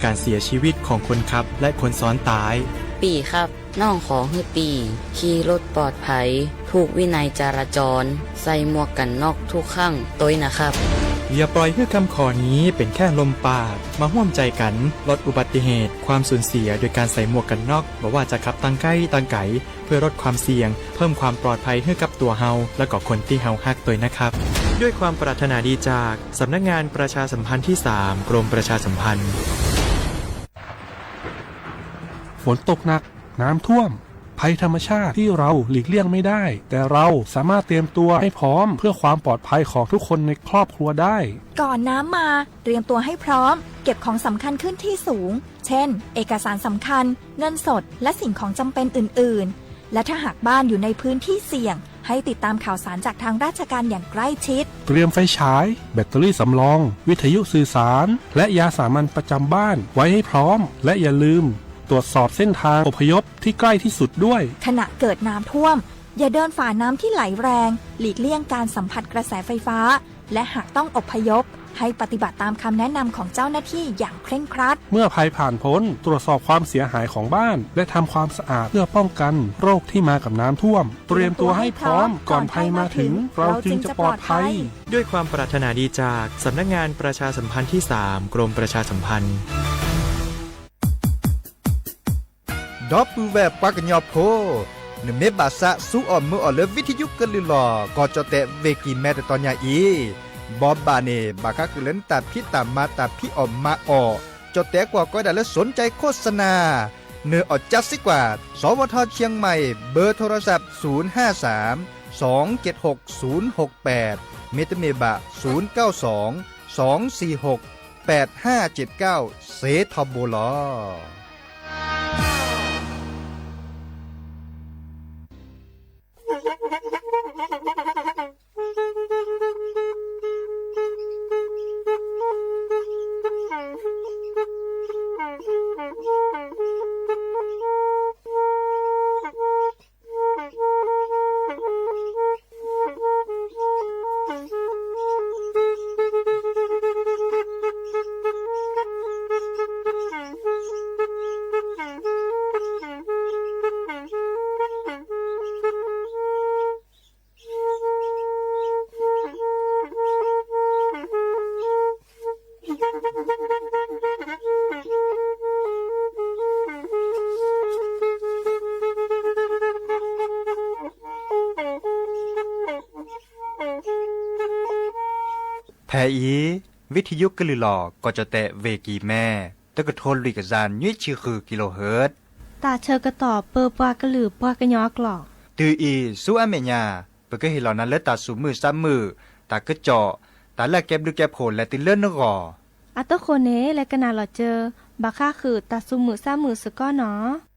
การเสียชีวิตของคนขับและคนซ้อนท้าย ปี่ครับ น้องขอหื้อปี่ขี่รถปลอดภัย ผูกวินัยจราจร ใส่หมวกกันน็อกทุกครั้ง ตวยนะครับ อย่าปล่อยให้คำขอนี้เป็นแค่ลมปาก มาร่วมใจกันลดอุบัติเหตุ ความสูญเสียโดยการใส่หมวกกันน็อก บ่ว่าจะขับทางใกล้ทางไกล เพื่อลดความเสี่ยง เพิ่มความปลอดภัยให้กับตัวเฮา และก็คนที่เฮาฮักตวยนะครับ ด้วยความปรารถนาดีจากสำนักงานประชาสัมพันธ์ที่สาม กรมประชาสัมพันธ์ ฝนตกหนัก น้ำท่วม ภัยธรรมชาติที่เราหลีกเลี่ยงไม่ได้ แต่เราสามารถเตรียมตัวให้พร้อมเพื่อความปลอดภัยของทุกคนในครอบครัวได้ ก่อนน้ำมา เตรียมตัวให้พร้อม เก็บของสำคัญขึ้นที่สูง เช่น เอกสารสำคัญ เงินสด และสิ่งของจำเป็นอื่นๆ และถ้าหากบ้านอยู่ในพื้นที่เสี่ยง ให้ติดตามข่าวสารจากทางราชการอย่างใกล้ชิด เตรียมไฟฉาย แบตเตอรี่สำรอง วิทยุสื่อสาร และยาสามัญประจำบ้านไว้ให้พร้อม และอย่าลืมตรวจสอบเส้นทางอพยพที่ใกล้ที่สุดด้วย ขณะเกิดน้ำท่วม อย่าเดินฝ่าน้ำที่ไหลแรง หลีกเลี่ยงการสัมผัสกระแสไฟฟ้า และหากต้องอพยพ ให้ปฏิบัติตามคำแนะนำของเจ้าหน้าที่อย่างเคร่งครัด เมื่อภัยผ่านพ้น ตรวจสอบความเสียหายของบ้าน และทำความสะอาดเพื่อป้องกันโรคที่มากับน้ำท่วม เตรียมตัวให้พร้อม ก่อนภัยมาถึง เราจึงจะปลอดภัย ด้วยความปรารถนาดีจากสำนักงานประชาสัมพันธ์ที่สาม กรมประชาสัมพันธ์ ဒီပုၢ်ဝဲၢ်ပှၤကညီဖိ, နမ့ၢ်ဘၣ်သးစူၤအီၣ်မုာ်အီၣ်လၢ ဝံထယုကလုၢ်လီၤ ကီၢ်ကၠီၣ်တဲၣ် ဝ့ၢ်ကံၢ်မဲ တတီၤညါအံၤ, ဘိးဘၣ်န့ၣ် ဘၣ်ဃးဃုာ်လၢနတၢ်ဖံးတၢ်မၤ တၢ်ဖံးအီၣ်မၤအီၣ်, ကၠီၣ်တဲၣ်ကွၢ်ကီဒၣ်လၢ สนใจโฆษณา, နအီၣ်ကၠါစ့ၢ်ကီး, สวทเชียงใหม่ เบอร์โทรศัพท์ ศูนย์ห้าสาม สองเจ็ดหก ศูนย์หกแปด မ့တမ့ၢ်ဘၣ် ศูนย์เก้าสอง สองสี่หก แปดห้าเจ็ดเก้า စ့ထီဘိလီၤ. ဖဲအံၤ ဝံထယုကလုၢ်လီၤ ကီၢ်ကၠီၣ်တဲၣ် ဝ့ၢ်ကံၢ်မဲ တကထိလွံၢ်ကယၤနွံဆံဃု kilohertz တၢ်ဆၢကတီၢ်ပၢပှၤကလုာ်ပှၤကညီအကျိာ်, တုၤအံၤဆူအမဲာ်ညါ ပကဟ့ၣ်လီၤနၤလၢတၢ်သူၣ်မုာ်သးမုာ်, တၢ်ကစီၣ်, တၢ်လၢအကဲဘျုးကဲဖှိၣ်လဲၤတုၤလၢနဂီၢ်. အတဃိန့ၣ် လဲၤကနၣ်လီၤစၢၤ ဘၣ်ဃးဃုာ်တၢ်သူၣ်မုာ်သးမုာ်စ့ၢ်ကီးနီၤ.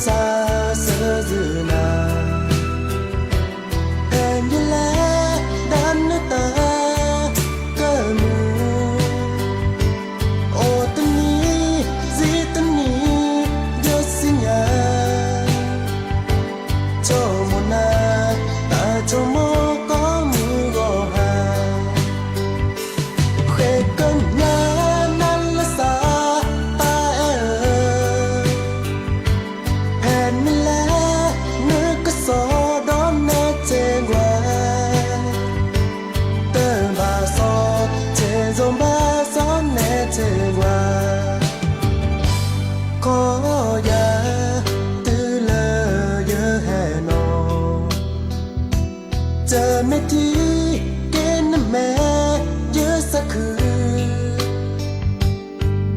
စၢ်စၢ်စၢနၤ, ဖဲယလဲၤဒၣ်နတၢ်ကမူၣ်, အိၣ်တနံၤ စံးတနံၤ ယစံညါ, ဆိကမိၣ်နၤ တၢ်ဆိကမိၣ်ကိးမုၢ်ဂီၤဟါ ဃ့ကညးနၤလၢစးတၢ်အဲၣ်ဧၢ, ဖဲနလဲၤနကစီဒီးနဲၣ်ထဲကွၢ်, တဘၣ်စီဆဲးစီဘၣ်စီနဲၣ်ထဲကွၢ်, ခီယၤ တုၤလၢယဟဲနီၤ တမ့ၢ်ထံက့ၤနမဲာ် ယစၢ်ခု,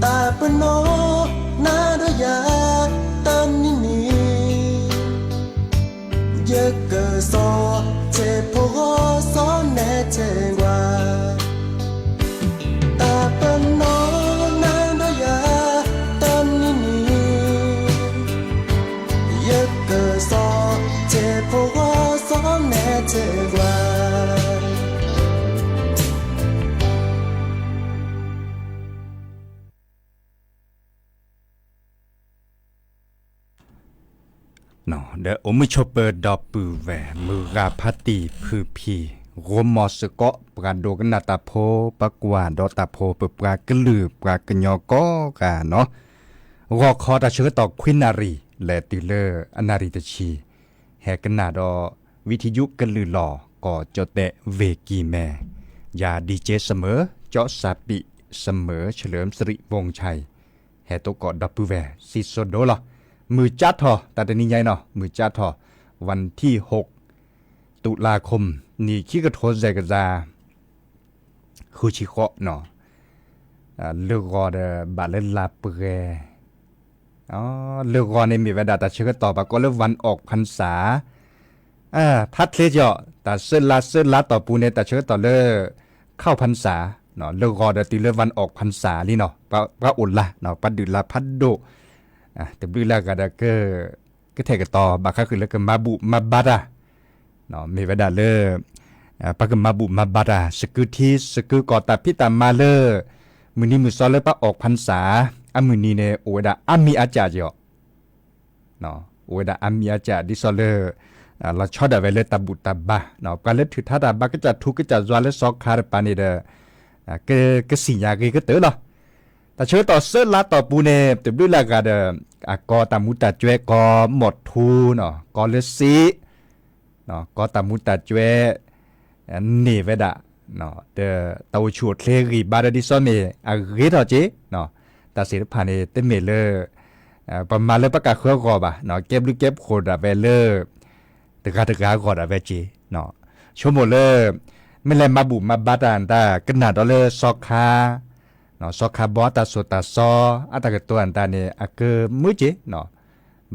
တၢ်ပနီၣ်နၤဒီးယၤ တနံၤနံၤ, ယကစီဆဲးဖိဂီၤစီနဲၣ်ထဲကွၢ်, တၢ်ပနီၣ်နၤဒီးယၤ တနံၤနံၤ, ယကစီဆဲးဖိဂီၤစီနဲၣ်ထဲကွၢ်. ဒီးအိၣ်မုာ်ဆိးပၢၤဒီပုၢ်ဝဲၢ် မုၢ်ဂၤဖါတံၢ်ဖုဖံ, ဂီၤမီၤစ့ၢ်ကီး ပှၤဒိကနၣ်တၢ်ဖိ ပှၤကွၢ်ဒီးတၢ်ဖိ ပပှၤကလုာ်ပှၤကညီကိးဂၤနီၤ, ဂီၤခီတၢ်ဆၢကတီၢ်ခွံနၣ်ရံၣ် လဲၤတုၤလၢအနၣ်ရံၣ်တဆံ ဟဲကနၣ်ဒီး ဝံထံယုကလုာ်လီၤ ကီၢ်ကၠီၣ်တဲၣ်ဝ့ၢ်ကံၢ်မဲ, ယၤဒံက့စမၢၤ ကၠီစၢ်ပံးစမၢၤ เฉลิมสิริวงศ์ชัย ဟဲသကိးဒီပုၢ်ဝဲၢ် စံးစိၤဒိလီၤ. မုၢ်ကၠါထီၣ် တၢ်တနံၤညါအံၤနီၤ မုၢ်ကၠါထီၣ် วันที่หก ตุลาคม နံၣ်ခံကထိစဲးကစၢ် ဃုဆံဃိးနီၤ, လၢဂီၤဒီးဘၣ်လၢလါပှဲၤ, လၢဂီၤန့ၣ်မ့ၢ်ဝဲဒၣ်တၢ်ဆၢကတီၢ် ပှၤကိးလၢ วันออกพรรษา, ထါချ့ကီး တၢ်ဆၢလါဆၢလါတီၢ်ပူၤန့ၣ် တၢ်ဆၢကတီၢ်လၢ เข้าพรรษา, လၢဂီၤဒီးတုၤလၢ วันออกพรรษา လံနီၤ, ပှၤအိၣ်လါ ပှၤဒုးလါဖးဒိၣ်, တဘျုးလၢအဂၤဒီး ကထဲးကတီၤ ဘၣ်ဃးဃုာ်လၢကမၤဘူၣ်မၤဘါတၢ်, မ့ၢ်ဝဲဒၣ်လၢ ပှၤကမၤဘူၣ်မၤဘါတၢ် စကုထံစကုကီၢ် တၢ်ဖံးတၢ်မၤလၢ မုၢ်နံၤမုၢ်သီလၢပှၤ ออกพรรษา အမုၢ်နံၤန့ၣ် အိၣ်ဝဲဒၣ်အါမံၤအါကၢ်ကီး, အိၣ်ဝဲဒၣ်အါမံၤအါကၢ် ဒ်သိးလၢ လီၤဆီဒၣ်ဝဲလၢတၢ်ဘူၣ်တၢ်ဘါ, ပှၤလၢထုးထါတၢ်ဘါ ကစၢ်ထူကစၢ်ယွၤလၢစီၤခါတပၤန့ၣ်ဒီး က ကစံၣ်ညါဂ့ၤကတၢၢ်လီၤ. တၢ်ဆၢကတီၢ်ဆၢလါတီၢ်ပူၤန့ၣ် တဘျုးလၢအဂၤဒီး အကီတၢ်မူတၢ်ကွဲး ကီမီၢ်ထူနီၤ ကီလၢစ့ ကီတၢ်မူတၢ်ကွဲး န့ၢ်ဝဲဒၣ် ဒီးတၢ်အိၣ်ဆူၣ်အိၣ်ချ့ဂံၢ်ဘါဒီး ဒ်သိးမ့ၢ်အဂ့ၤထီၣ်က့ၤ တၢ်သ့ၣ်တဖၣ်န့ၣ် တမ့ၢ်လၢ ပမၤလၢပကဃၢဂီၢ်ဘၣ်, ကဲဘျုးကဲဖှိၣ်ဒၣ်ဝဲလၢ တဂၤတဂၤအဂီၢ်ဒၣ်ဝဲက့ၤ, ဆိကမိၣ်လၢ မ့ၢ်လဲၤမၤဘူၣ်မၤဘါတၢ်အတၢ် ကနၣ်ဒီးလၢစီၤခါ စီၤခါဘီအတၢ်ဆိၣ်တၢ်စီ အတၢ်ကတိၤအတၢ်န့ၣ် အကမုာ်က့ၤ,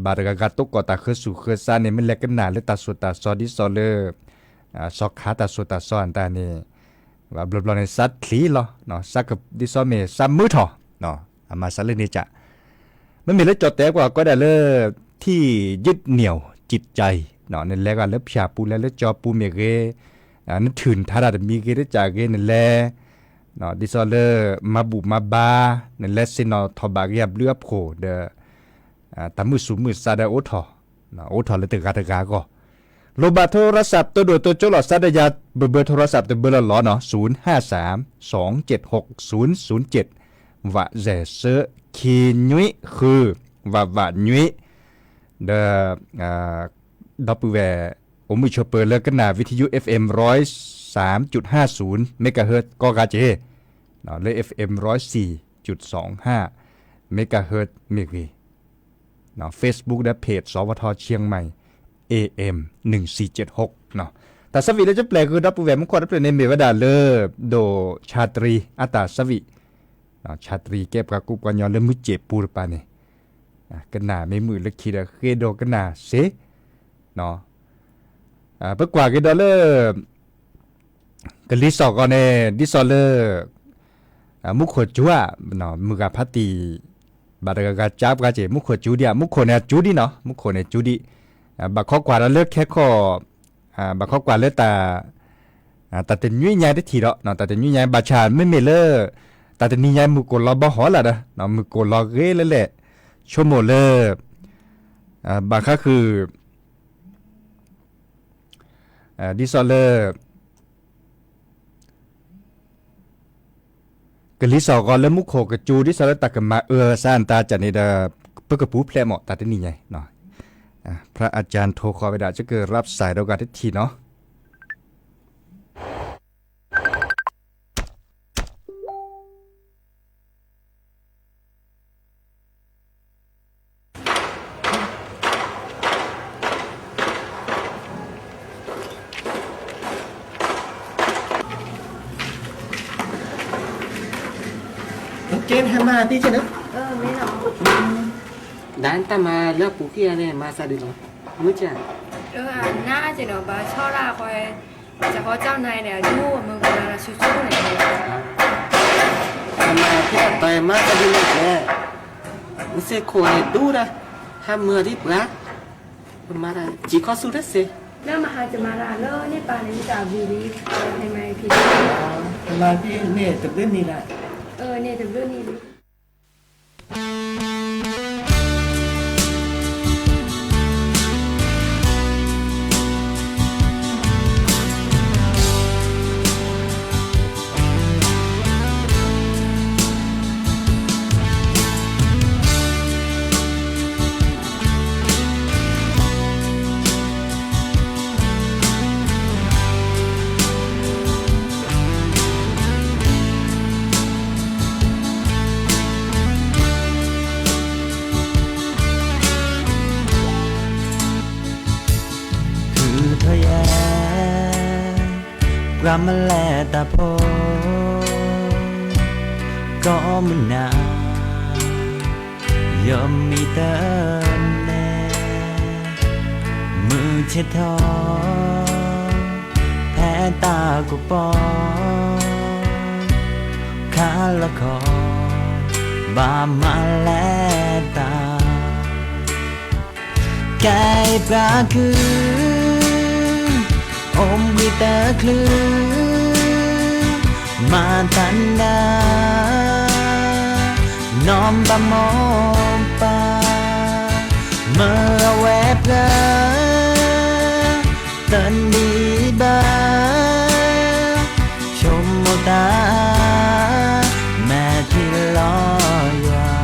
ဘၣ်တဂၤဂၤသကိးတၢ်ဃၢဆူၣ်ဃၢဆါန့ၣ် မ့ၢ်လဲၤကနၣ်လၢတၢ်ဆိၣ်တၢ်စီ ဒ်သိးလၢ စီၤခါတၢ်ဆိၣ်တၢ်စီအတၢ်န့ၣ် ဘျီဘျီန့ၣ် စးချံလီၤ, ဒ်သိးမ့ၢ်စးမုာ်ထီၣ်, အမၤစးလၢန့ၣ်က မ့မ့ၢ်လၢကၠီၣ်တဲၣ်ကွၢ်ကီးဒၣ်လၢ ထံၣ်ယုၢ်နံၣ်အီၤ ကံးကၠဲအံၤ, နလဲၤဂၤလၢဖၠၣ်ပူၤ လဲၤလၢကၠီပူၤမ့ၢ်ဂ့ၤ, နထုးနထါတၢ်တမံၤဂ့ၤတကးဂ့ၤ နလဲၤ ဒ်သိးလၢ မၤဘူၣ်မၤဘါ, နလဲၤဆ့ၣ်နီၤထီၣ်ဘၣ်ဂ့ၤအဘျုးအဖှိၣ်ဒီး တၢ်မုာ်ဆူၣ်မုာ်စၢ်ဒီးအိၣ်ထီၣ်, အိၣ်ထီၣ်လၢတဂၤတဂၤအဂီၢ်, လိၣ်ဘၣ် โทรศัพท์ တိဒိၣ်တိကၠိလီၤ စးဒယၤ ဘၢၣ်ဘၢ โทรศัพท์ တဘၢလီၤလီၤနီၤ ศูนย์ห้าสาม สองเจ็ดหก ศูนย์ศูนย์เจ็ด ဝးစဲးစၢ ခံနွံဃု ဝးဝးနွံ ဒီး ဒီပုၢ်ဝဲၢ် အိၣ်မုာ်ဆိးပၢၤလၢကနၣ် วิทยุ เอฟเอ็ม ร้อยสามจุดห้าศูนย์ เมกะเฮิรตซ์ ကိးဂၤက့ၤ လၢ เอฟเอ็ม ร้อยสี่จุดสองห้า เมกะเฮิรตซ์ မ့ၢ်ဂ့ၤ Facebook ဒီး เพจ สวท เชียงใหม่ เอเอ็ม หนึ่งสี่เจ็ดหก တၢ်ဆၢဝံၣ်လၢကပျဲၢ်ဂ့ၤ ဒီပုၢ်ဝဲၢ်မူခိၣ်တဖျၢၣ်န့ၣ် မ့ၢ်ဝဲဒၣ်လၢ ဒိၣ် ชาตรี အတၢ်ဆၢဝံၣ်, ชาตรี ကဲပှၤကူပှၤညီလၢမုၢ်စ့ၣ်ပူၤတပၤန့ၣ် ကနၣ်မ့ၢ်မုာ်လၢခံဒီးဃ့ဒိးကနၣ်စ့ ပကွၢ်က့ၤဒီးလၢ ကလံၤစိးဂီၤန့ၣ် ဒ်သိးလၢ မူခိၣ်ကၠူဧါ မုၢ်ဂၤဖါတံၢ် ဘၣ်တဂၤဂၤကၠါပှၤက့ၤ မူခိၣ်ကၠူဒံးဧါ, မူခိၣ်န့ၣ်ကၠူဒံးနီၤ, မူခိၣ်န့ၣ်ကၠူဒံး, ဘၣ်ခိးကွၢ်ဒီးလၢခဲခီၣ်, ဘၣ်ခိးကွၢ်လၢတၢ်, တၢ်တနွံညါတထံၣ်ဒီး တၢ်တနွံညါဘၣ်ဆၣ် မ့မ့ၢ်လၢ တၢ်တနံၤညါမုၢ်ကိၢ်လီၤဘီဟီၣ်လၢဒီး မုၢ်ကိၢ်လီၤဂ့ၤလၢလဲၣ်, ဆိကမိၣ်လၢ ဘၣ်ဃးဃုာ် ဒ်သိးလၢ ကလံၤစိးဂီၤလၢမူခိၣ်ကၠူဒ်သိးလၢတၢ်ကမၤအၢစါအတၢ်န့ၣ်ဒီး ပကပူၤဖျဲးမး တၢ်တနံၤညါအံၤ, พระอาจารย์โทรเข้าไปด่า ကကရၢၢ်စၢၤဒီးဂၤတထံၣ်နီၤ. ကဲ ဟဲမၤသ့ကဲနီၤ, ဒၣ်တၢ်မၤလၢအပူၤကွံာ်အါန့ၣ် မၤစၢ်ဒ်လဲၣ်, မုၢ်ကၢ်, နးကဲနီၤ ဘၣ်ဆီဒၣ်ဃီ, ကၠီၤဃီကၠီၤနၤန့ၣ် အဒိၣ်အမုၢ်ကၢ်လၢဆူၣ်ဆူၣ်န့ၣ်, မၤဖဲတၢ်တီၤမၤကဒ်န့ၣ်ကဲ, မ့ၢ်စ့ၢ်ခိၣ်န့ၣ်ဒိၣ်ဒၣ်, ဟးမုာ်ဒံးပှၤ, ပမၤတၢ်စံးခီဆူၣ်တစ့ၢ်, လၢမဟါကမၤတၢ်လၢန့ၣ်ပာ်န့ၣ် မ့ၢ်တၢ်အဂ့ၤလံ, မၤဖဲန့ၣ်တဘျုးနံၤလီၤ, န့ၣ်တဘျုးနံၤလံ. ထုးထီၣ်ယဲ ပှၤမၤလဲၤတၢ်ဖိ ကိးမုၢ်နၤ ယမံၤတန့ၣ် မုၢ်ဆ့ၣ်ထီၣ် ဖဲတၢ်ကပီၤ ခါလီၤခီ ဘၣ်မၤလဲၤတၢ် ကဲပှၤကုၢ် အိၣ်ဘှံးတချုး မၤတၢ်နၢ နီၢ်ဘၣ်မိၢ်ပၢ် မၢအဝဲပှၤ တနံၤဘၣ် ဆိကမိၣ်တၢ် မဲာ်ထံလီၤယွၤ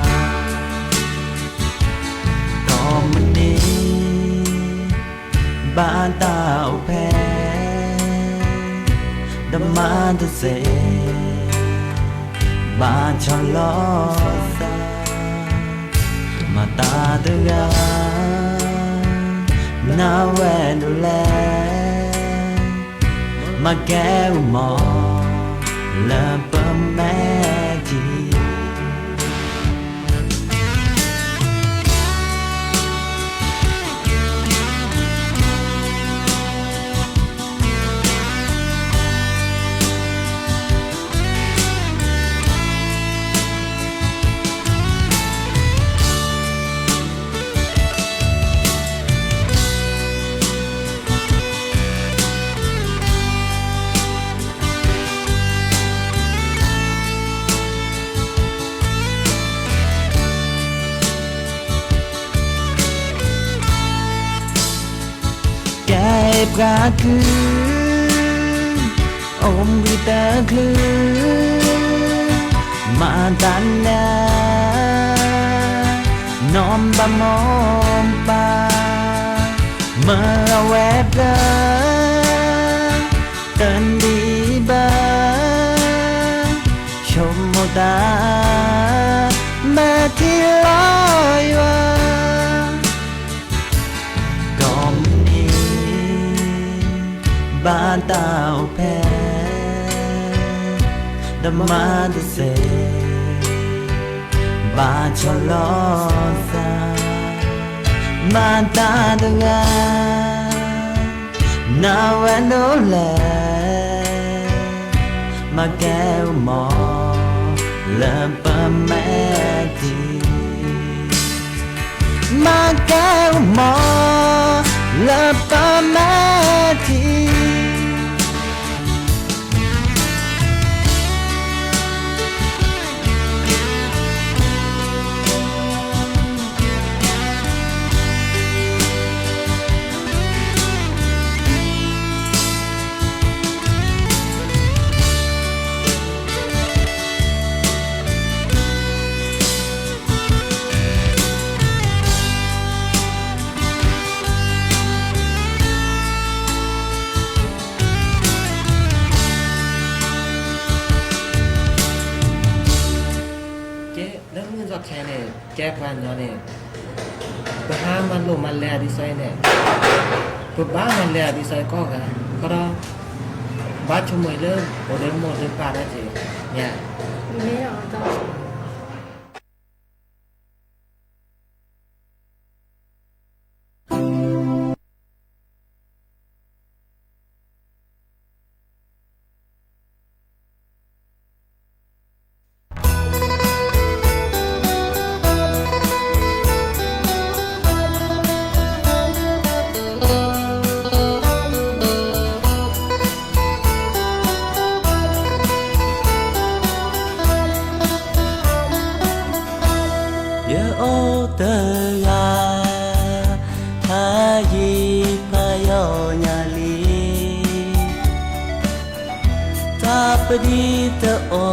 ကိးမုၢ်နံၤ ဘၣ်တၢ်အိၣ်ဖျဲၣ် တမၤတစဲး ဘၣ်ဆီၣ်လီၤသး မၤတၢ်တဂၤ နဝဲဒၣ်လဲၣ် မၤကဲအုၣ်မီၤ လၢပမဲာ်ထံ ကဲပှၤကုၢ် အိၣ်ဘှံးတချုး မၤတၢ်နၢ နီၢ်ဘၣ်မိၢ်ပၢ် မၢအဝဲပှၤ တနံၤဘၣ် ဆိကမိၣ်တၢ် မဲာ်ထံလီၤယွၤ ကိးမုၢ်နံၤ ဘၣ်တၢ်အိၣ်ဖျဲၣ် တမၤတစဲး ဘၣ်ဆီၣ်လီၤသး မၤတၢ်တဂၤ နဝဲဒၣ်လဲၣ် မၤကဲအုၣ်မီၤ လၢပမဲာ်ထံ ကဲမီၤ လၢပမၤတံၢ် ကဲ လၢမုၢ်ဂီၤခဲအံၤန့ၣ် ကဲပှၤကညီန့ၣ် ပဟါမၤလိမၤလဲၤဒ်သိးအံၤန့ၣ် ပဘၣ်မၤလဲၤဒ်သိးအံၤကိးဂၤ ဃီဒီး ဘၣ်ဆိကမိၣ်လၢ အိၣ်ဒီးမိၢ်ဒီးပၢ်ဒၣ်က့ၤ မ့ၢ် ယအိၣ်တဂၤ ဖးယံာ်ဖးယီၤညါလံ တၢ်ပဒံတအိၣ် တၢ်ပဒီတအိၣ်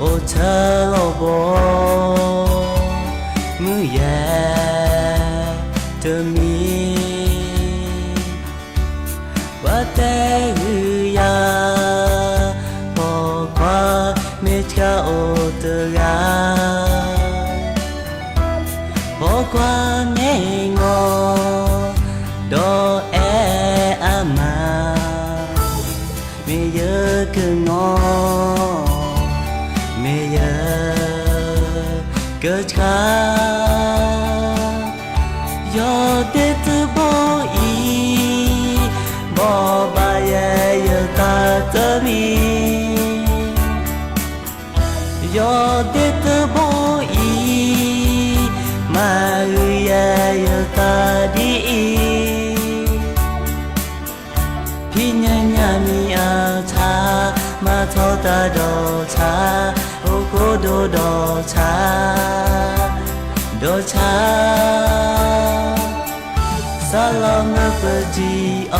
အိၣ်ဆၢလီၤဘီ မုၢ်ယဲၢ်တမံၤ ပှၤတဲဂုာ်ယၤ ပိာ်ခွါမ့ၢ်ဆှၢအိၣ်တဂၤ ပိာ်ခွါမ့ၢ်ငီၢ် ဒီးအဲၣ်အမါ မ့ၢ်ယကငီၢ် မ့ၢ်ယကဆှၢ ယီၢ်ဒ့တဘိအံၤ ဘီၣ်ဘၣ်ယဲယတၢ်တမံၤ ယီၢ်ဒ့တဘိအံၤ မၤဂ့ၤယဲယတၢ်ဒ်အံၤ ဖံညါညါမံအါဆါ မၤထီၣ်တၢ်ဒီးဆါ အိၣ်ခိၣ်ဒိၣ်ဒီးဆါ ဒီးဆါ စးလီၤမၢပတံၢ်အီၤ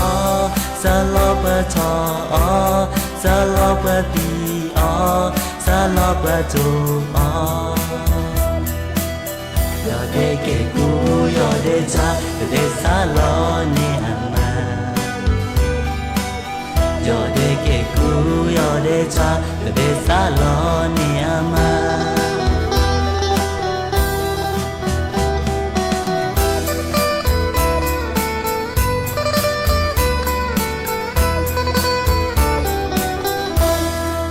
စးလီၤပထီၣ်အီၤ စးလီၤပပံၤအီၤ စးလီၤပတိၢ်အီၤ ယီၢ်ဒ့ကဲကူ ယီၢ်ဒ့ဆါ ကဒဲစးလီၤန့ၢ်အမါ ယီၢ်ဒ့ကဲကူ ယီၢ်ဒ့ဆါ ကဒဲစးလီၤန့ၢ်အမါ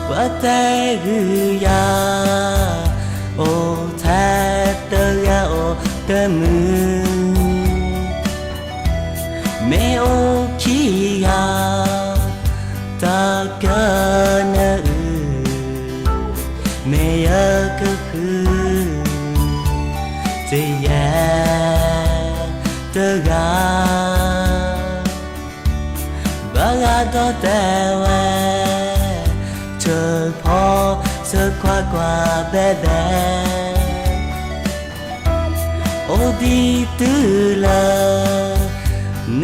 ပှၤတဲဂုာ်ယၤ အိၣ်ထဲတဂၤအိၣ်တမုာ် မ့ၢ်အိၣ်ခံဂၤ တၢ်ကနၢအုၣ် မ့ၢ်ယကဃု တယဲၢ်တဂၤ ဘၣ်ဂၤဒီးတဲဝဲ ထၢၣ်ဖီစၢခွါကွၢ်ဘဲဘဲ အိၣ်ဒံးတုၤလၢ န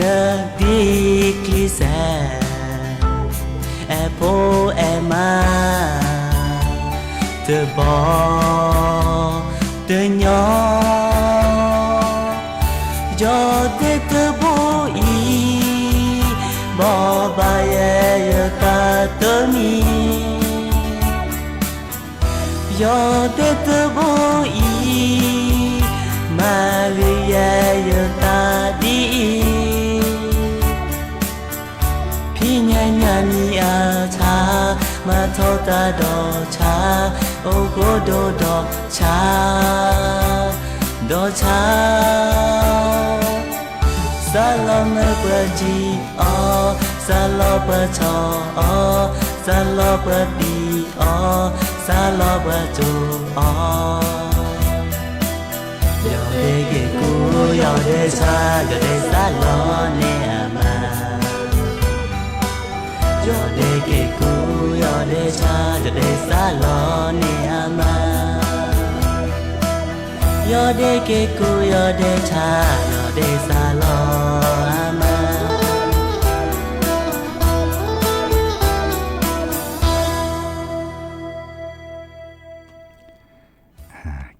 ဒံးကျံစဲ အဲၣ်ဖိအဲၣ်မါ တဘီတညီ ယီၢ်ဒ့တဘိအံၤ ဘီၣ်ဘၣ်ယဲယတၢ်တမံၤ ယီၢ်ဒ့တဘိအံၤ မၤဂ့ၤယဲယတၢ်ဒ်အံၤ ဖံညါညါမံအါဆါ မၤထီၣ်တၢ်ဒီးဆါ အိၣ်ခိၣ်ဒိၣ်ဒီးဆါ ဒီးဆါ စးလီၤမၢပတံၢ်အီၤ စးလီၤပထီၣ်အီၤ စးလီၤပပံၤအီၤ စၢ်လီၤပှၤစိၤအီၤ, ယီၢ်ဒ့က့ၤကူ, ယီၢ်ဒ့ဆါ, ယီၢ်ဒ့စၢ်လီၤန့ၢ်အမါ, ယီၢ်ဒ့က့ၤကူ, ယီၢ်ဒ့ဆါ, ယီၢ်ဒ့စၢ်လီၤန့ၢ်အမါ, ယီၢ်ဒ့က့ၤကူ, ယီၢ်ဒ့ဆါ, ယီၢ်ဒ့စၢ်လီၤအမါ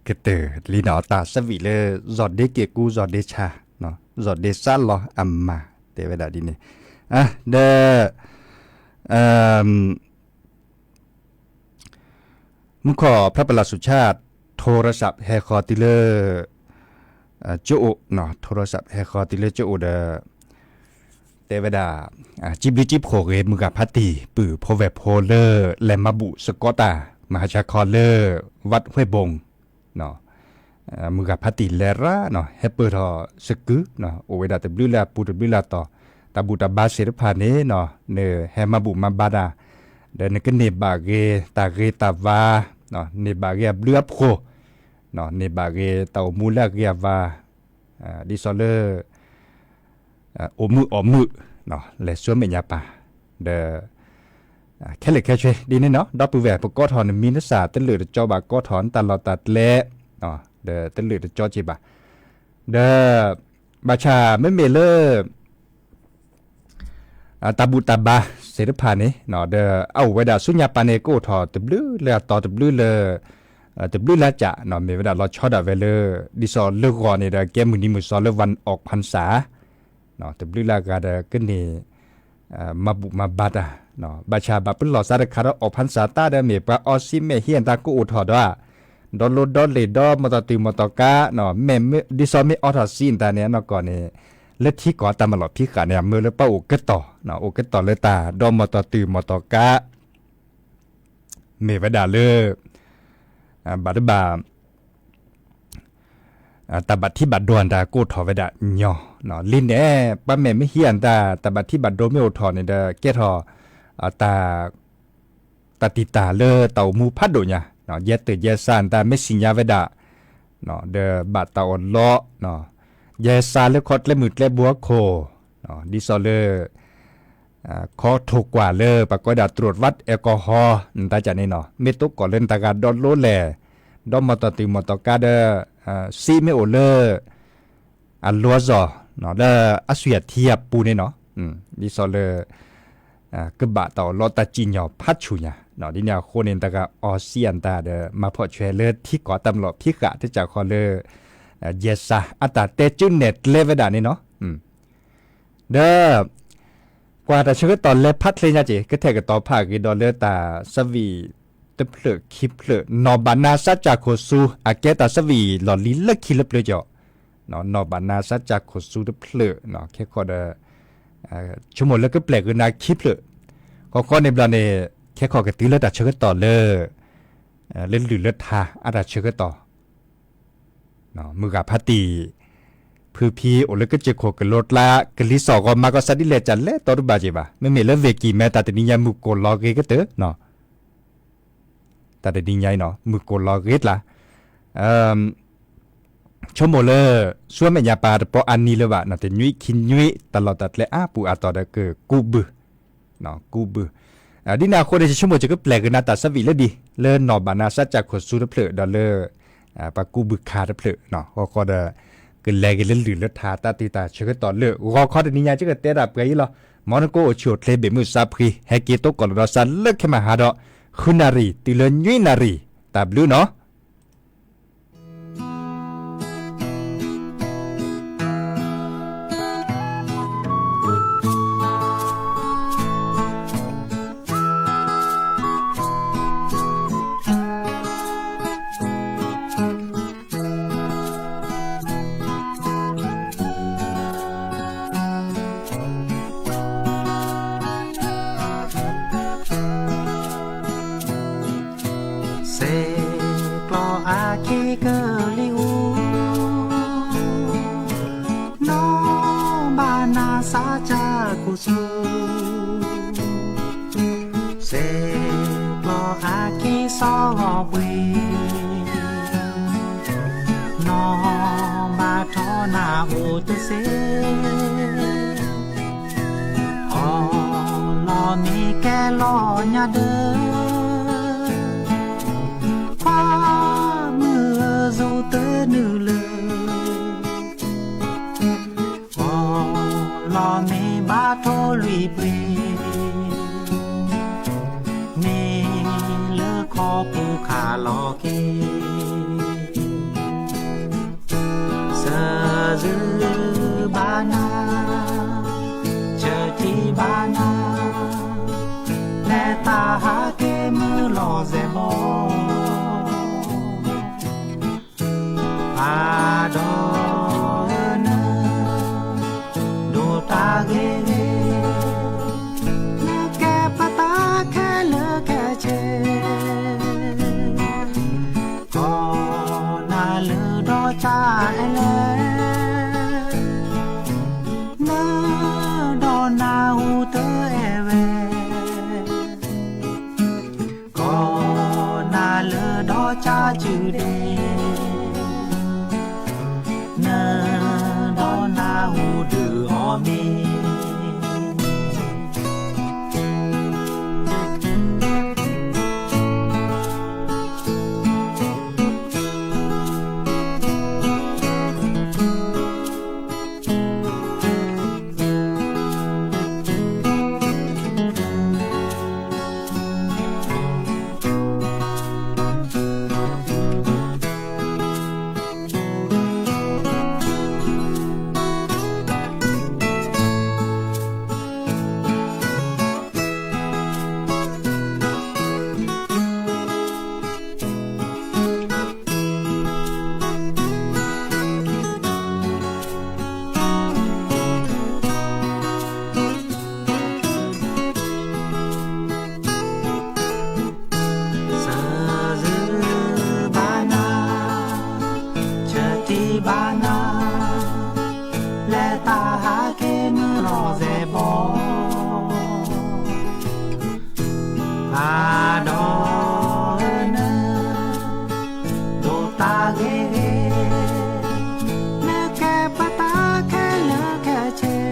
ကတၢၢ်လံနီၤ တၢ်သးဝံၣ်လၢ ယီၢ်ဒ့က့ၤကူ ယီၢ်ဒ့ဆါ, ယီၢ်ဒ့စၢ်လီၤအမါ တဲဝဲဒၣ်ဒ်န့ၣ်, ဒီး မူခီၣ်ဖျါပလၢ်ဆူၣ်ဆၣ် ထိရစးဟဲဃီၤတုၤလၢ ကၠိအိၣ်, ထိရစးဟဲဃီၤတုၤလၢကၠိအိၣ်ဒီး တဲဝဲဒၣ် စံးဘျုးစံးဖှိၣ်ဂ့ၤ မုၢ်ဂၤဖးတံၢ် ပုၢ်ဖိဝဲၢ်ဖိလၢ လဲၤမၤဘူၣ်စ့ၢ်ကီးတၢ် မဟါခီလၢ ဝးဝ့ၢ်ဘိၣ် မုၢ်ဂၤဖးတံၢ်လဲၤရၤနီၤ ဟဲပၢၢ်ထီၣ်စကု, အိၣ်ဝဲဒၣ်တဘျုးလၢအပူၤတဘျုးလၢအတီၤ, တၢ်ဘူၣ်တၢ်ဘါသ့ၣ်တဖၣ်န့ၣ် နဟဲမၤဘူၣ်မၤဘါတၢ်, ဒီးနကန့ၢ်ဘၣ်ဂ့ၤတၢ်ဂ့ၤတၢ်ဝါ, န့ၢ်ဘၣ်ဂ့ၤအဘျုးအဖှိၣ်, န့ၢ်ဘၣ်ဂ့ၤတၢ်အိၣ်မူလၢအဂ့ၤအဝါ, ဒ်သိးလၢ အိၣ်မုာ်အီၣ်မုာ်, လဲၤဆူမဲာ်ညါပၢ်, ဒီး ခဲလၢာ်ခဲဆ့ဒ်န့ၣ်နီၤ ဒီပုၢ်ဝဲၢ် ပကိးထီၣ်နမံၤနစၢ် တလၢာ်တကၠီဘၣ် ကိးထီၣ်နတၢ်လီၢ်တၢ်ကျဲ, ဒီးတလၢာ်တကၠီက့ၤဘၣ်, ဒီး ဘၣ်ဆၣ်မ့မ့ၢ်လၢ တၢ်ဘူၣ်တၢ်ဘါသ့ၣ်တဖၣ်န့ၣ် ဒီးအအိၣ်ဝဲဒၣ်ဆူညါပၢ်န့ၣ် ကအိၣ်ထီၣ်တဘျုးလၢအတီၤတဘျုးလၢ တဘျုးလၢကးနီၤ မ့ၢ်ဝဲဒၣ်လီၤဆီဒၣ်ဝဲလၢ ဒ်သိးလၢဂီၤန့ၣ်ဒီး ကဲမုၢ်နံၤမုၢ်သီလၢ วันออกพรรษา တဘျုးလၢအဂၤဒီးကန့ၢ် မၤဘူၣ်မၤဘါတၢ်, ဘၣ်ဆၣ်ဘၣ်ပလီၢ်စးတခါဒီး အီၣ်ဖၣ်စၢ်တၢ်ဒီးမ့ၢ်ပှၤအီစံမဲာ်ဟံၣ်အတၢ်ကအိၣ်ထီၣ်ဒီး ဒီလိဒီလ့ၣ်ဒီမီၢ်တီၢ်တုၤမီၢ်တီၢ်ကါ, မ့ၢ်ဒ်သိးမ့ၢ်အီထီၣ်စံအတၢ်န့ၣ် အနီၢ်ကီၢ်န့ၣ် လၢထံကီၢ်တၢ်မၤလီၢ်ဖံးဃာ်န့ၣ် အမၢလၢပှၤအိၣ်ကတီၢ်, အိၣ်ကတီၢ်လၢတၢ်ဒီမီၢ်တီၢ်တုၤမီၢ်တီၢ်ကါ မ့ၢ်ဝဲဒၣ်လၢ ဘၣ်တဘၣ် တၢ်ဘၣ်ထံဘၣ်ဒိအတၢ်ကအိၣ်ထီၣ်ဝဲဒၣ်ညီ, လံန့ၣ် ပှၤမဲာ်မ့ၢ်ဟံးအတၢ် တၢ်ဘၣ်ထံဘၣ်ဒိမ့ၢ်အိၣ်ထီၣ်န့ၣ်ဒီး ကဲထီၣ် တၢ် တၢ်တံာ်တာ်လၢတၢ်အိၣ်မူဖးဒိၣ်ညါ, ယဲၢ်တၢ်ယဲၢ်စၢ်အတၢ်မ့ၢ်စံၣ်ညါဝဲဒၣ် ဒီးဘၣ်တၢ်အီၣ်လီး ယဲၢ်စၢ်လၢခီကျဲမုၢ်ကျဲဘိအခိၣ်, ဒ်သိးလၢ ခီထိၣ်ကွၢ်လၢပှၤကိးဝဲဒၣ် ตรวจวัดแอลกอฮอล์ နတၢ်ကၢ်န့ၣ်နီၤ မ့ၢ်သကိးလၢနတၢ်ဂၤဒီလိလဲၣ်, ဒီမီၢ်တီၢ်တုၤမီၢ်တီၢ်ကါဒီး စံမ့ၢ်အိၣ်လၢ အလီၢ်အစီၤ လၢအသွံၣ်အထံအပူၤန့ၣ်နီၤ, ဒ်သိးလၢ ကဘၣ်တၢ်အီၣ်လီးတၢ်စံၣ်ညီၣ်ဖးဆူၣ်ညါ, ဒ်န့ၣ်အဃိန့ၣ် နတၢ်ဂၤအီစံအတၢ်ဒီး မၤဖီၣ်ဆွဲလၢထံကီၢ်တၢ်မၤလီၢ်ဖံးဃာ် တၢ်ကၢ်ဃီလၢ ယဲၢ်စၢ်အတၢ်တဲကၠုနဲၣ်ကျဲဝဲဒၣ်န့ၣ်နီၤ ဒီး ကွၢ်တၢ်ဆၢကတီၢ်လဲၤဖးချ့ညါက့ၤ ကထဲကတီၤဖးအဂ့ၤဒီးလၢတၢ်သးဝံၣ်တဖျၢၣ်ခံဖျၢၣ် နီၢ်ဘၣ်နါစးကၢ်ခိၣ်ဆူ အကဲတၢ်သးဝံၣ်လီၢ်လံၤလၢခံလၢပျၢၤကီး, နီၢ်ဘၣ်နါစးကၢ်ခိၣ်ဆူတဖျၢၣ် ခဲခီဒီး ဆိကမိၣ်လၢကပျဲၢ်ကနၤခံဖျၢၣ်, ဃီဃီန့ၣ်ဘျီန့ၣ် ခဲခီကတုၤလၢတၢ်ဆၢကတီၢ်လၢ လၢလုၢ်လၢထါအတၢ်ဆၢကတီၢ် မုၢ်ဂၤဖးတံၢ် ဖုဖံအိၣ်လၢကစၢၢ်ခိၣ်ကလိကျါ ကလံၤစိးဂီၤမၤကီၢ်စးဒ်လဲၣ် ကလဲၤတီတဘၣ်က့ၤဘၣ်. မ့မ့ၢ်လၢဝ့ၢ်ကံၢ်မဲ တၢ်တနံၤညါမုၢ်ကိၢ်လီၤဂ့ၤကတၢၢ်, တၢ်တနံၤညါအံၤနီၤ မုၢ်ကိၢ်လီၤဂ့ၤကျါ, ဆိကမိၣ်လၢ ဆူမဲာ်ညါပၢ်တပီအါနံၤလၢၤဘၣ် တနွံခံနွံ တၢ်လီၢ်တၢ်ကျဲအါပူၤအါတီၤဒီးကကူးဘုၣ် ကူးဘုၣ်, ဒ်န့ၣ်အဃိန့ၣ် ယဆိကမိၣ်ယကပျဲၢ်ကနၤတၢ်သးဝံၣ်လၢဒ် လၢနီၢ်ဘၣ်နါစးကၢ်ခိၣ်ဆူတဖျၢၣ် ဒီးလၢ ပှၤကူးဘုၣ်ခါတဖျၢၣ်, ဃီဃီဒီး ကလဲၤက့ၤလၢလုၢ်လၢထါတၢ်တုၤတၢ်ဆၢကတီၢ်လၢ ဂီၤခီတနံၤညါ ယကတဲဒၣ်ပှဲၤအံၤလီၤ. မ်နကအိၣ်ဆူၣ်အိၣ်ချ့ဘ့ၣ်မုၢ်စးဖှံ ဟဲက့ၤသကိးလီၤဒီးစးလၢခဲမဟါဒီး ဃုနၣ်ရံၣ် တုၤလၢနွံနၣ်ရံၣ်, တၢ်ဘျုးနီၤ. စဲးကျီအါခ့ကလံၤအူ, နီၢ်ဘၣ်နါစးကၢ်ခိၣ်ဆူ, စဲးကျီအါခ့စီၤ ဂီၤပှ့ၤ, နီၢ်ဘၣ်ထီၣ်နၤအိၣ်တစ့, အီၣ်လီၤမ့ၤကဲလီၤညါဒၢ, ခွါမုၣ်ဧၢ စိၤတနုာ်လၢ အီၣ်လီၤမ့ၤဘၣ်ထိၣ်လွံၢ်ပှ့ၤ, မ့ၢ်လၢခီပူၤခးလီၤက့ၤ, စၢၤစုဘၣ်နၤ, ဆၢထံဘၣ်နၤ, လဲၤတၢ်ဟးက့ၤမုၢ်လီၤစဲးဘီ ဖးဒီးနၢ, ဒိၣ်တၢ်ဂ့ၤဂ့ၤ, နကဲပတၢ်ခဲလၢာ်ခဲဆ့, ကိးနၤလၢဒီးဆၣ်အဲလဲၣ်, နၢဒီးနၢ်ဟူတအဲၣ်ဝဲ ကိးနၤလၢဒီးဆၣ်စုဒ့, နၢဒီးနၢ်ဟူဒုးအီၣ်မ့ၤ. စၢၤစုဘၣ်နၤ, ဆၢထံဘၣ်နၤ, လဲၤတၢ်ဟးက့ၤမုၢ်လီၤစဲးဘီ ဖးဒီးနၢ, ဒိၣ်တၢ်ဂ့ၤဂ့ၤ, နကဲပတၢ်ခဲလၢာ်ခဲဆ့,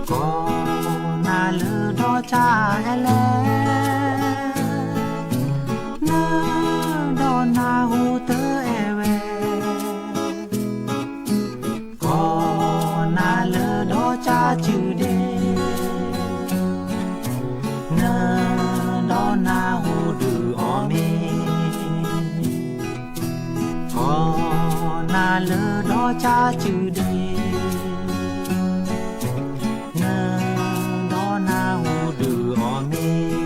ကိးနၤလၢဒီးဆၣ်အဲလဲၣ်, နၢဒီးနၢ်ဟူတအဲၣ်ဝဲ ကိးနၤလၢဒီးဆၣ်စုဒ့, နၢဒီးနၢ်ဟူဒုးအီၣ်မ့ၤ, ကိးနၤလၢဒီးဆၣ်စုဒ့, နၢဒီးနၢ်ဟူဒုးအီၣ်မ့ၤ.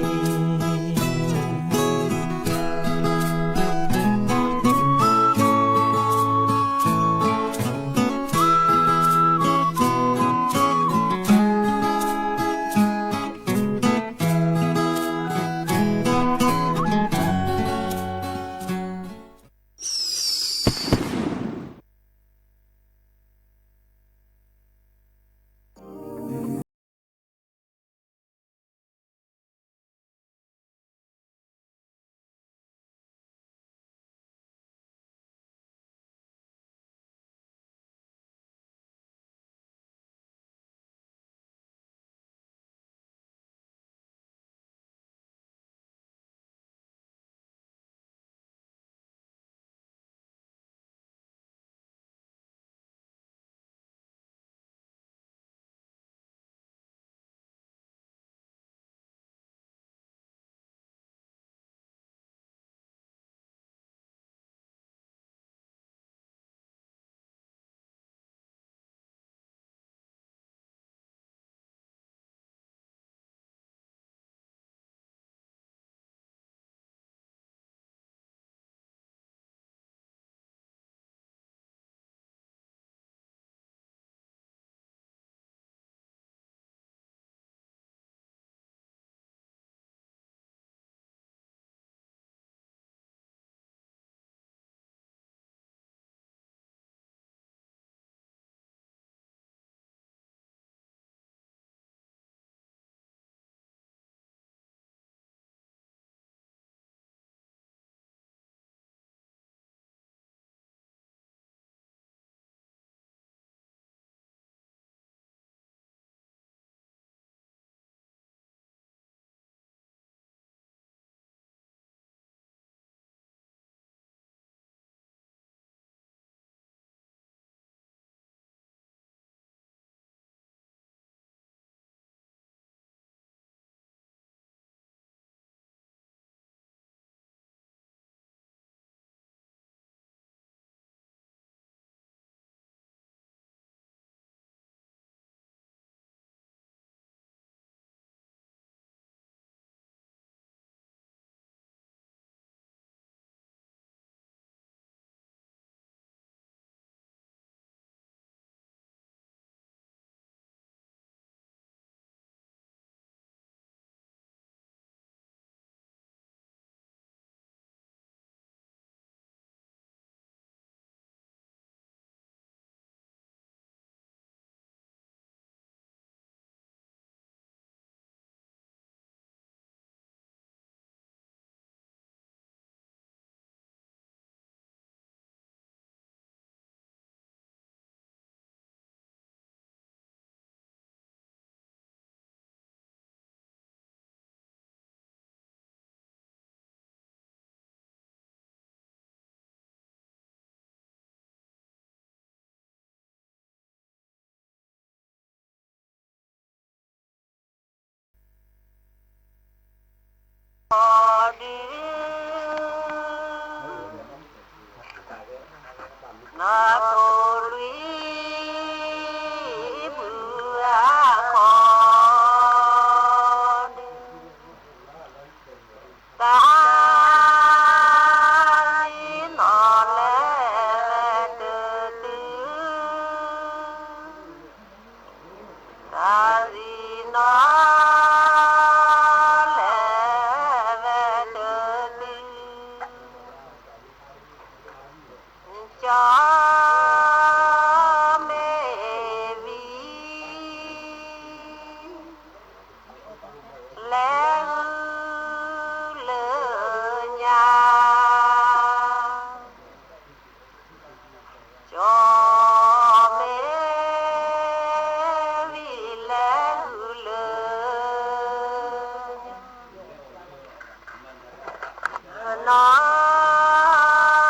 နီၢ်ဘီၣ်နီၢ် ထီၣ်ကၠိနၤ နီၢ်ဘီၣ် ထီၣ်ကၠိ ကၠီမ့ၢ်ဝံၤ လဲၤဟုညါခီ ကၠီမ့ၢ်ဝံၤ လဲၤဟုညါခီ နီၢ်ဘီၣ်နီၢ် ထီၣ်ကၠိကၠီ နီၢ်ဘီၣ်နီၢ် ထီၣ်က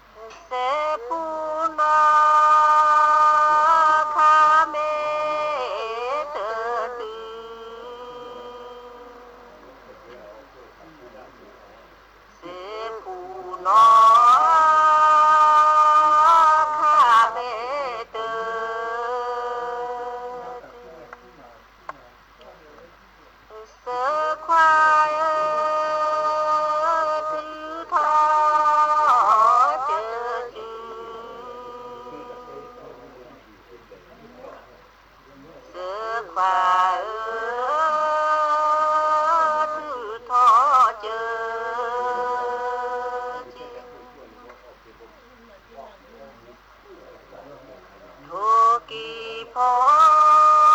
ၠိ စဲပူၤနီၢ် ခါမ့ၢ်တတုၤ စဲပူၤနီၢ် ခါမ့ၢ်တတုၤ စဲခွါဧၢ ထုးထီၣ်ကၠိ စဲခွါဧၢ ထုးထီၣ်ကၠိ ထိၣ်ကံၢ်ဖိ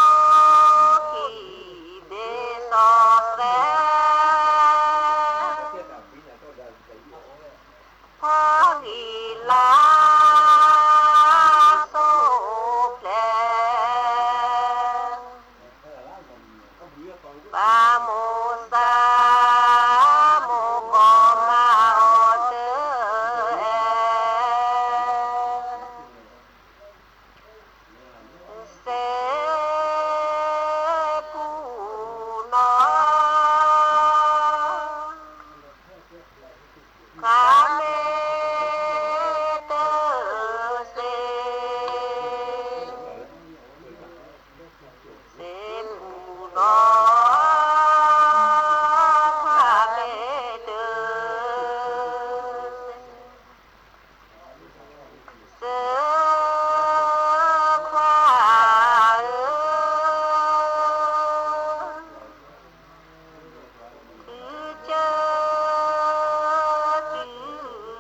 ခံ ဘ့ၣ်စီၤသဲ ဖီဂံၢ်လါစိၤဖျဲး ဘၣ်မိၢ်သး မိၢ်ကီၢ်မၤအီၤတအဲၣ် စဲပူၤနီၢ် ခါမ့ၢ်တတုၤ စဲပူၤနီၢ် ခါမ့ၢ်တတုၤ စဲခွါဧၢ ထုးကၠိတုၤ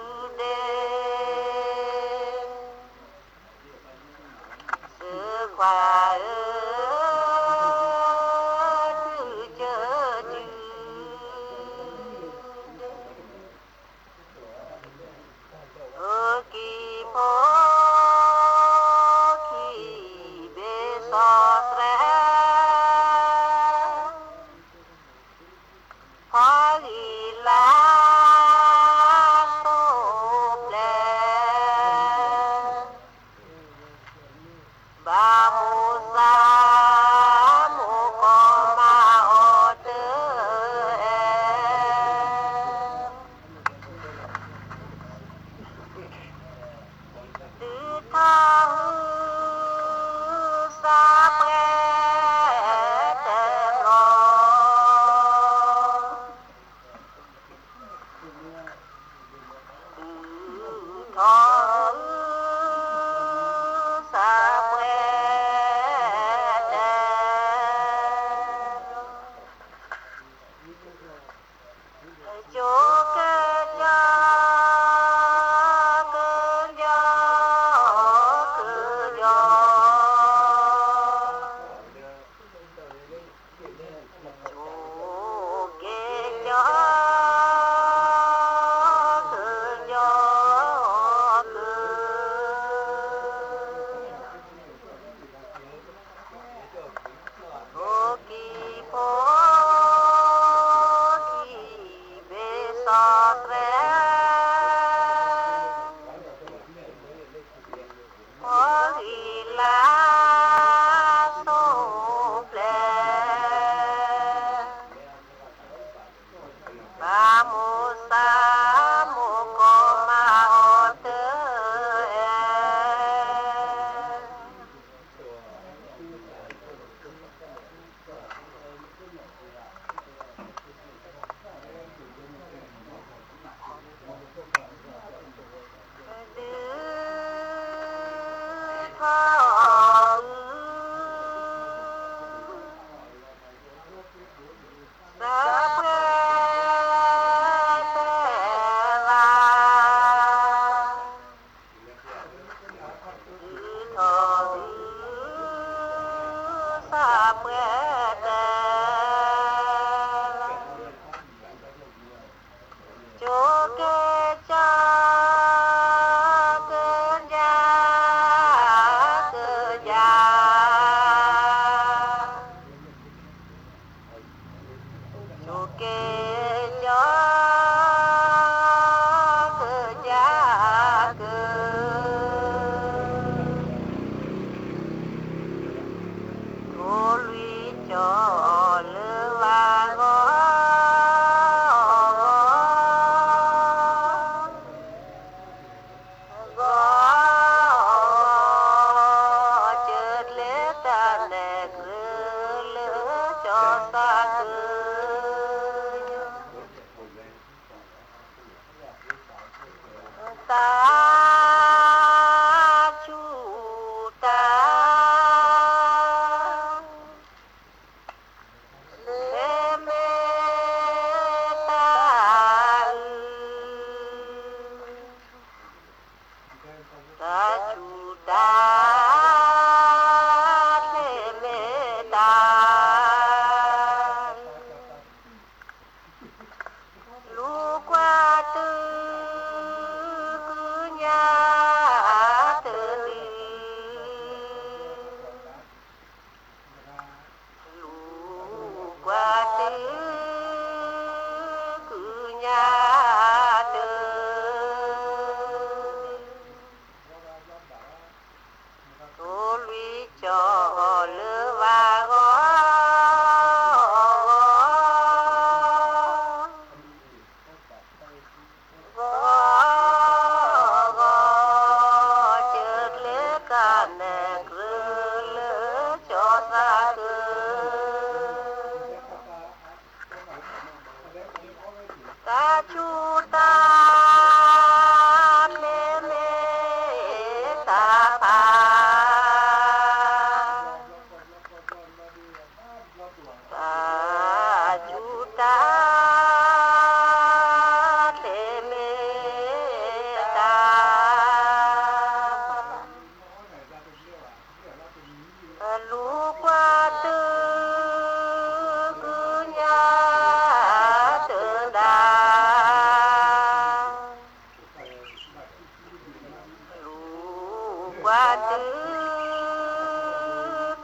ပှၤတုၤ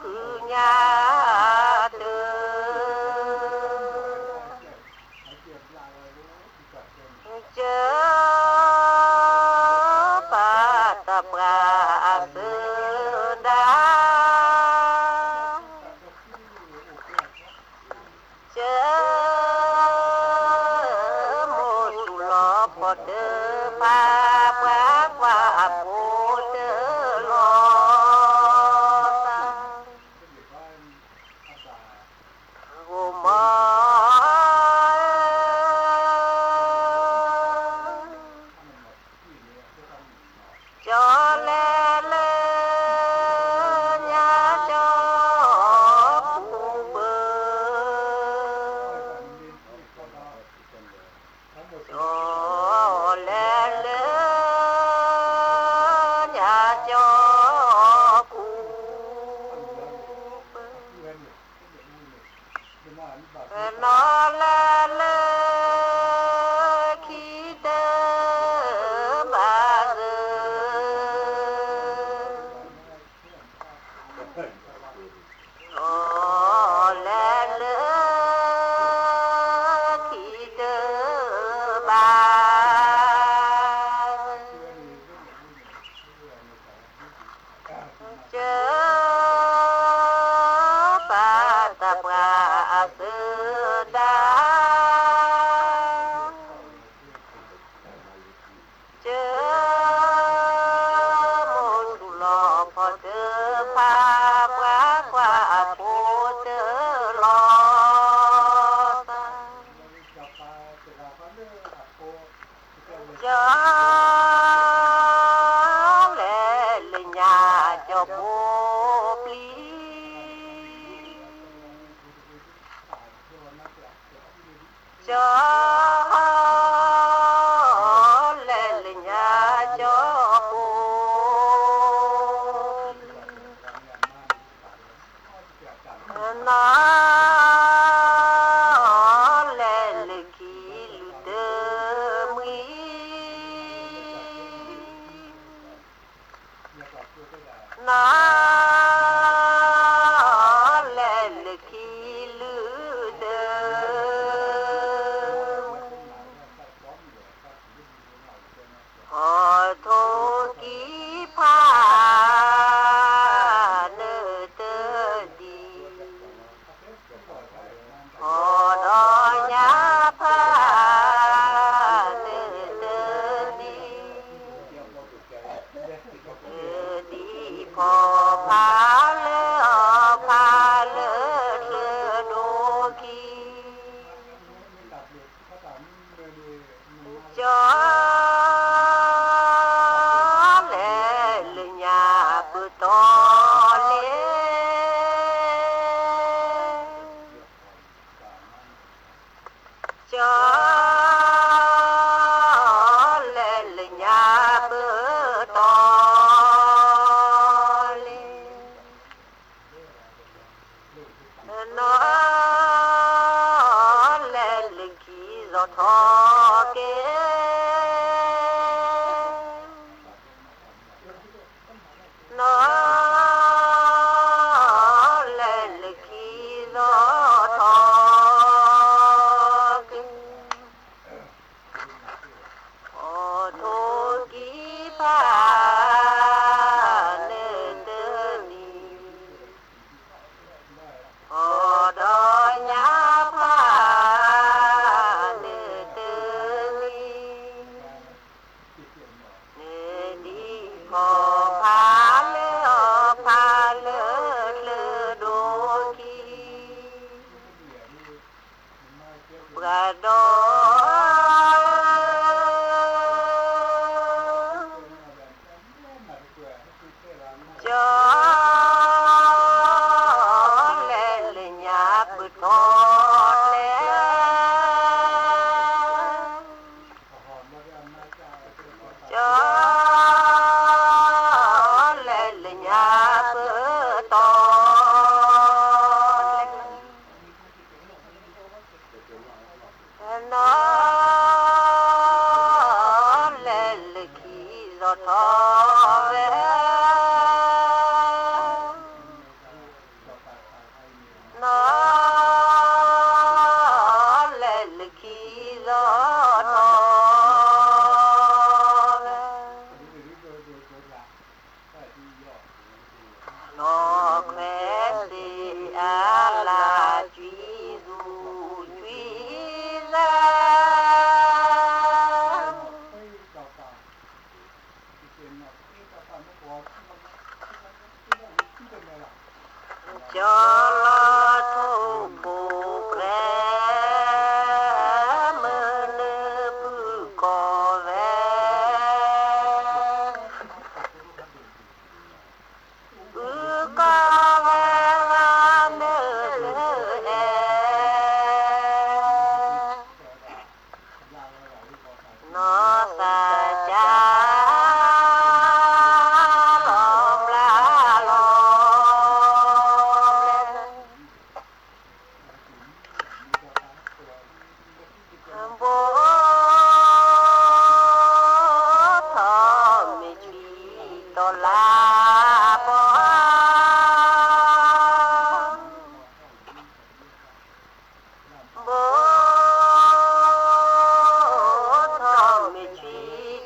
ကုညါတၢ် ကၢပာ်တၢ်ပှၤအသဒါ ကၢမိၢ်သူၣ်လီၤဖီတၢ်ဖး ပှၤကွၢ်အဖိတၢ်လီၤသး ဂိၢ်မီ ကၠီလဲၤလၢ ညါကၠီပူၤပၢၤ ကၠီလဲၤလၢ ညါကၠီပူၤပၢၤ နီၢ်လဲၤလၢ ခံတဘၣ်သၢ နီၢ်လဲၤလၢ ခံတဘၣ် ကၢပာ်တၢ်ပှၤအသဒါ ကၢမိၢ်သူၣ်လီၤဖီတၢ်ဖး ပှၤကွၢ်အဖိတၢ်လီၤသး ကၠီလဲၤလၢညါကၠီပူၤပျံၤ ကၠီလဲၤလၢညါကၠီပူၤပျံၤ နီၢ်လဲၤလၢခံလုၢ်တမှံၤ နီၢ်လဲၤလၢခံလုၢ်တမှံၤ အီၣ်ထိၣ်ကံဖး နၢၤတဒံ အီၣ်ဒီးညါဖး နၢၤတဒံ ဒံဖီဖးလၢအီၤဖးလၢချၢဒိၣ်ခံ ကၠီလဲၤလၢညါပၢၤတီလဲၣ် ကၠီလဲၤလၢညါပၢၤတီ လဲၣ် နီၢ်လဲၤလၢခံစီၤထီၣ်က့ၤ နီၢ်လဲၤလၢခံစီၤထီၣ်က့ၤ အီၣ်ထိၣ်ကံဖး နၢၤတဒံ အီၣ်ဒီးညါဖး နၢၤတဒံ နၢၤဒံဖီဖးလၢအီၤဖးလၢချၢဒိၣ်ခံ ပှၤဒီ ကၠီလဲၤလၢညါပၢၤတီလဲၣ် ကၠီလဲၤလၢညါပၢၤတီလဲၣ် နီၢ်လဲၤလၢခံစီၤထီၣ်ဝဲ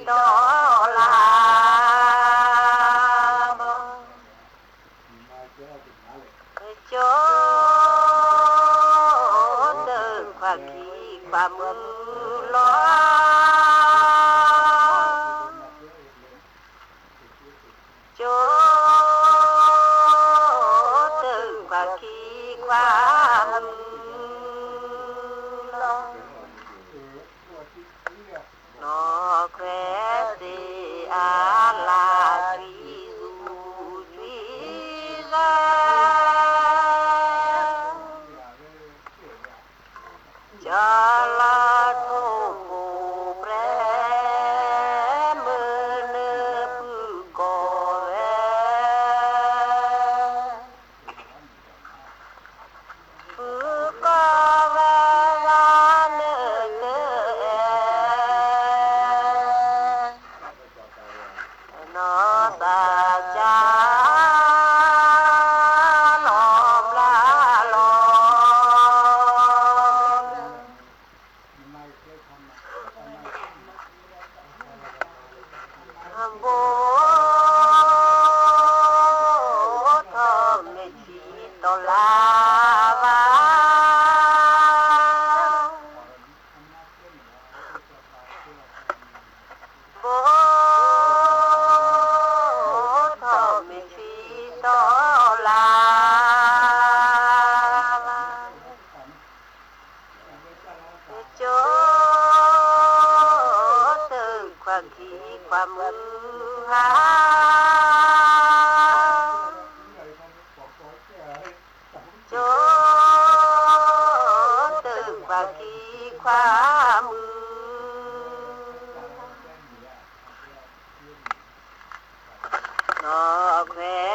ကၠီလၢ်မီၤ, ကၠီတခွါခံခွါမုၢ်လီၤ, ကၠီတခွါခံခွါမုၢ်လီၤ. နီၢ်ခွဲးသ့ၣ်အါလၢ် ကွံသူကွံသး, ကၠီလီၤထိၣ်ဖိပြဲ, မုၢ်နုာ်ဖုၣ်ကိာ်ဝဲ ဖုၣ်ကိာ်ဝဲဂၤနုာ်တအဲၣ်, နီၢ်သးကၢ်လီၤဘျါလီၤ. ဘိထီၣ်မ့ၢ်ထံတီၤလၢ်ဘၣ်, ဘိထီၣ်မ့ၢ်ထံတီၤလၢ်ဘၣ်. ကၠီတခွါခံခွါမုၢ်ဟါ, ကၠီတခွါခံခွါမုၢ်, နီၢ်ခွဲး